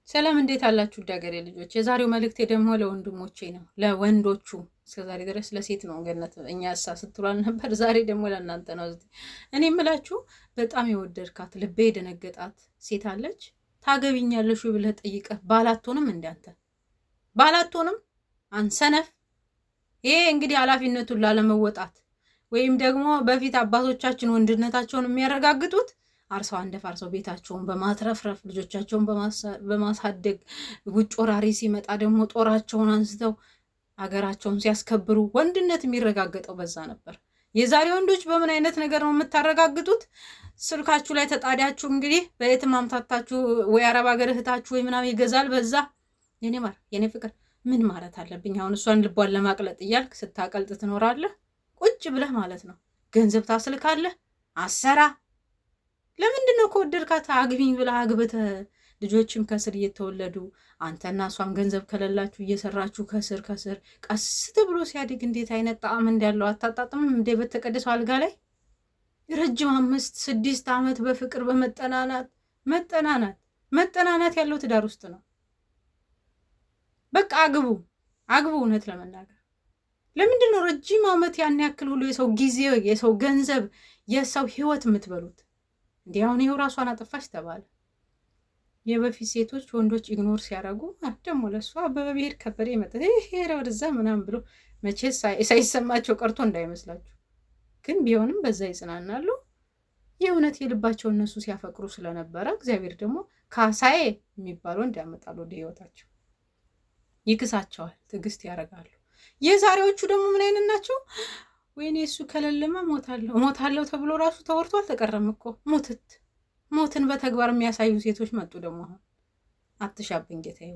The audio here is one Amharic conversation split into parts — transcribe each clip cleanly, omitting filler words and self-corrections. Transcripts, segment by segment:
ሰላም እንዴት አላችሁ? ዳገሬ ልጆች፣ የዛሬው መልእክቴ ደግሞ ለወንድሞቼ ነው፣ ለወንዶቹ። እስከዛሬ ድረስ ለሴት ነው ገነት እኛ እሳ ስትሏል ነበር። ዛሬ ደግሞ ለእናንተ ነው። እኔ የምላችሁ በጣም የወደድካት ልቤ የደነገጣት ሴት አለች። ታገቢኛለሽ ብለህ ጠይቀህ ባላትሆንም እንዳንተ ባላትሆንም አንሰነፍ። ይሄ እንግዲህ ኃላፊነቱን ላለመወጣት ወይም ደግሞ በፊት አባቶቻችን ወንድነታቸውን የሚያረጋግጡት አርሰው አንደፋርሰው ቤታቸውን በማትረፍረፍ ልጆቻቸውን በማሳደግ ውጭ ወራሪ ሲመጣ ደግሞ ጦራቸውን አንስተው አገራቸውን ሲያስከብሩ ወንድነት የሚረጋገጠው በዛ ነበር። የዛሬ ወንዶች በምን አይነት ነገር ነው የምታረጋግጡት? ስልካችሁ ላይ ተጣዲያችሁ እንግዲህ በየትም አምታታችሁ ወይ አረብ ሀገር እህታችሁ ወይ ምናምን ይገዛል በዛ። የኔ ማር የኔ ፍቅር ምን ማለት አለብኝ አሁን እሷን ልቧን ለማቅለጥ እያልክ ስታቀልጥ ትኖራለህ። ቁጭ ብለህ ማለት ነው። ገንዘብ ታስልካለህ፣ አሰራ ለምንድን ነው ከወደድካት አግቢኝ ብለህ አግብተህ ልጆችም ከስር እየተወለዱ አንተና እሷም ገንዘብ ከሌላችሁ እየሰራችሁ ከስር ከስር ቀስ ብሎ ሲያድግ እንዴት አይነት ጣዕም እንዳለው አታጣጥምም? እንደ በተቀደሰው አልጋ ላይ ረጅም 5-6 ዓመት በፍቅር በመጠናናት መጠናናት መጠናናት ያለው ትዳር ውስጥ ነው። በቃ አግቡ አግቡ። እውነት ለመናገር ለምንድን ነው ረጅም ዓመት ያን ያክል ሁሉ የሰው ጊዜ፣ የሰው ገንዘብ፣ የሰው ህይወት የምትበሉት? እንዲህ አሁን ይኸው ራሷን አጠፋች ተባለ። የበፊት ሴቶች ወንዶች ignore ሲያደርጉ ደግሞ ለእሷ አበበ ብሄድ ከበደ ይመጣ ሄደ ወደዛ ምናምን ብሎ መቼ ሳይሰማቸው ቀርቶ እንዳይመስላችሁ። ግን ቢሆንም በዛ ይጽናናሉ። የእውነት የልባቸው እነሱ ሲያፈቅሩ ስለነበረ እግዚአብሔር ደግሞ ካሳዬ የሚባለው እንዲያመጣሉ ወደ ህይወታቸው ይክሳቸዋል። ትዕግስት ያደርጋሉ። የዛሬዎቹ ደግሞ ምን አይነት ናቸው? ወይኔ እሱ ከሌለማ ሞታለሁ ሞታለሁ ተብሎ ራሱ ተወርቶ አልተቀረም እኮ ሞትት ሞትን በተግባር የሚያሳዩ ሴቶች መጡ። ደግሞ አሁን አትሻብን ጌታዬ።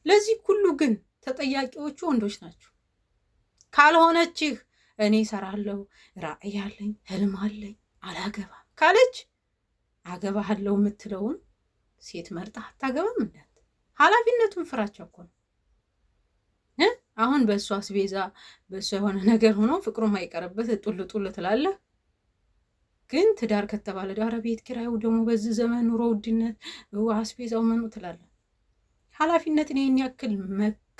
ለዚህ ሁሉ ግን ተጠያቂዎቹ ወንዶች ናቸው። ካልሆነችህ እኔ እሰራለሁ፣ ራዕይ አለኝ፣ ህልም አለኝ፣ አላገባም ካለች አገባሃለሁ የምትለውን ሴት መርጣ አታገባም። እንዳት ኃላፊነቱን ፍራቻ እኮ ነው። አሁን በእሷ አስቤዛ በእሷ የሆነ ነገር ሆኖ ፍቅሩ ማይቀርበት ጡል ጡል ትላለህ። ግን ትዳር ከተባለ ዳረ ቤት ኪራዩ ደግሞ በዚህ ዘመን ኑሮ ውድነት አስቤዛው ምኑ ትላለህ። ኃላፊነትን ይህን ያክል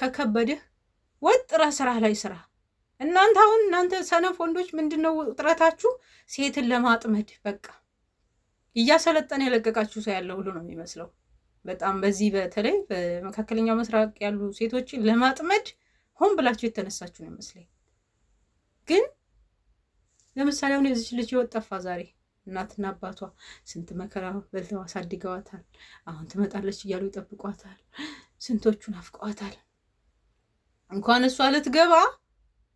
ከከበደህ ወጥረህ ስራ ላይ ስራ። እናንተ አሁን እናንተ ሰነፍ ወንዶች ምንድነው ጥረታችሁ? ሴትን ለማጥመድ በቃ እያሰለጠነ የለቀቃችሁ ሰው ያለ ሁሉ ነው የሚመስለው። በጣም በዚህ በተለይ በመካከለኛው ምስራቅ ያሉ ሴቶችን ለማጥመድ ሆን ብላችሁ የተነሳችሁ ነው ይመስለኝ። ግን ለምሳሌ አሁን የዚች ልጅ ህይወት ጠፋ ዛሬ። እናትና አባቷ ስንት መከራ በልተው አሳድገዋታል። አሁን ትመጣለች እያሉ ይጠብቋታል። ስንቶቹ ናፍቀዋታል። እንኳን እሷ ልትገባ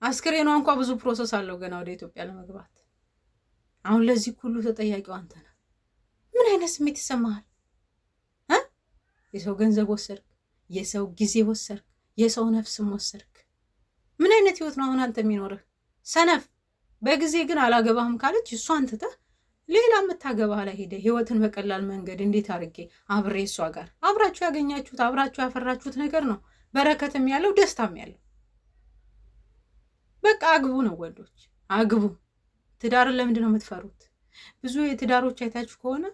አስክሬኗ እንኳ ብዙ process አለው ገና ወደ ኢትዮጵያ ለመግባት። አሁን ለዚህ ሁሉ ተጠያቂው አንተ ነህ። ምን አይነት ስሜት ይሰማሃል? የሰው ገንዘብ ወሰድክ፣ የሰው ጊዜ ወሰድክ፣ የሰው ነፍስም ወሰድክ። ምን አይነት ህይወት ነው አሁን አንተ የሚኖርህ? ሰነፍ። በጊዜ ግን አላገባህም ካለች እሷን ትተህ ሌላ የምታገባህ ላይ ሄደህ ህይወትን በቀላል መንገድ እንዴት አድርጌ አብሬ እሷ ጋር አብራችሁ ያገኛችሁት አብራችሁ ያፈራችሁት ነገር ነው በረከትም ያለው ደስታም ያለው። በቃ አግቡ ነው ወንዶች፣ አግቡ። ትዳርን ለምንድን ነው የምትፈሩት? ብዙ የትዳሮች አይታችሁ ከሆነ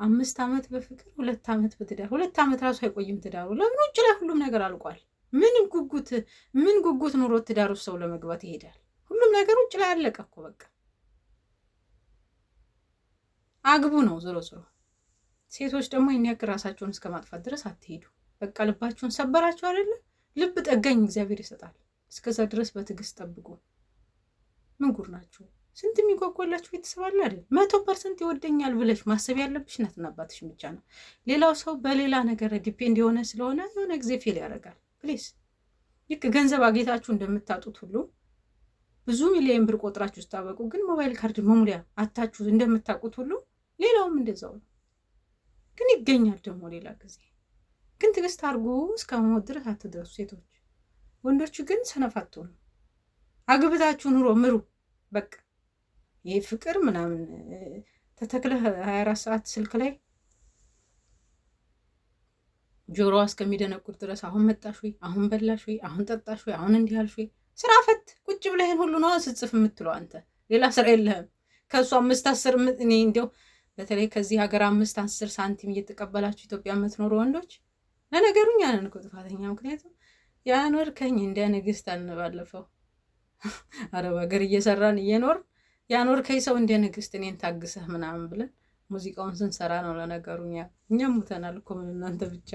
5 ዓመት በፍቅር 2 ዓመት በትዳር 2 ዓመት ራሱ አይቆይም ትዳሩ። ለምን? ውጭ ላይ ሁሉም ነገር አልቋል። ምን ጉጉት ኑሮ ትዳር ውስጥ ሰው ለመግባት ይሄዳል? ሁሉም ነገር ውጭ ላይ አለቀ እኮ በቃ። አግቡ ነው ዞሮ ዞሮ። ሴቶች ደግሞ ይህን ያክል ራሳቸውን እስከ ማጥፋት ድረስ አትሄዱ። በቃ ልባችሁን ሰበራችሁ አይደለ? ልብ ጠጋኝ እግዚአብሔር ይሰጣል። እስከዛ ድረስ በትዕግስት ጠብቁ። ምን ጉር ናችሁ? ስንት የሚጓጓላችሁ ቤተሰብ አለ አይደል? 100% ይወደኛል ብለሽ ማሰብ ያለብሽ እናትና አባትሽን ብቻ ነው። ሌላው ሰው በሌላ ነገር depend የሆነ ስለሆነ የሆነ ጊዜ fail ያደርጋል። Please፣ ልክ ገንዘብ አግኝታችሁ እንደምታጡት ሁሉ ብዙ ሚሊዮን ብር ቆጥራችሁ ስታበቁ ግን ሞባይል ካርድ መሙሊያ አታችሁ እንደምታውቁት ሁሉ ሌላውም እንደዛው ነው። ግን ይገኛል ደግሞ ሌላ ጊዜ። ግን ትዕግስት አድርጉ፣ እስከ መሞት ድረስ አትድረሱ ሴቶች። ወንዶቹ ግን ሰነፍ አትሆኑ። አግብታችሁ ኑሮ ምሩ። በቃ ይህ ፍቅር ምናምን ተተክለህ 24 ሰዓት ስልክ ላይ ጆሮዋ እስከሚደነቁር ድረስ አሁን መጣሽ ወይ፣ አሁን በላሽ ወይ፣ አሁን ጠጣሽ ወይ፣ አሁን እንዲህ አልሽ ወይ፣ ስራ ፈት ቁጭ ብለህ ይሄን ሁሉ ነዋ ስጽፍ የምትለው አንተ። ሌላ ስራ የለህም። ከእሱ 5 10 እኔ እንዲያው በተለይ ከዚህ ሀገር 5 10 ሳንቲም እየተቀበላችሁ ኢትዮጵያ የምትኖሩ ወንዶች ለነገሩ እኛ ነን እኮ ጥፋተኛ። ምክንያቱም ያኖርከኝ እንደ ንግስት አልን። ባለፈው አረብ ሀገር እየሰራን እየኖር ያኖርከኝ ሰው እንደ ንግስት እኔን ታግሰህ ምናምን ብለን ሙዚቃውን ስንሰራ ነው። ለነገሩ እኛም ሙተናል እኮ፣ ምን እናንተ ብቻ።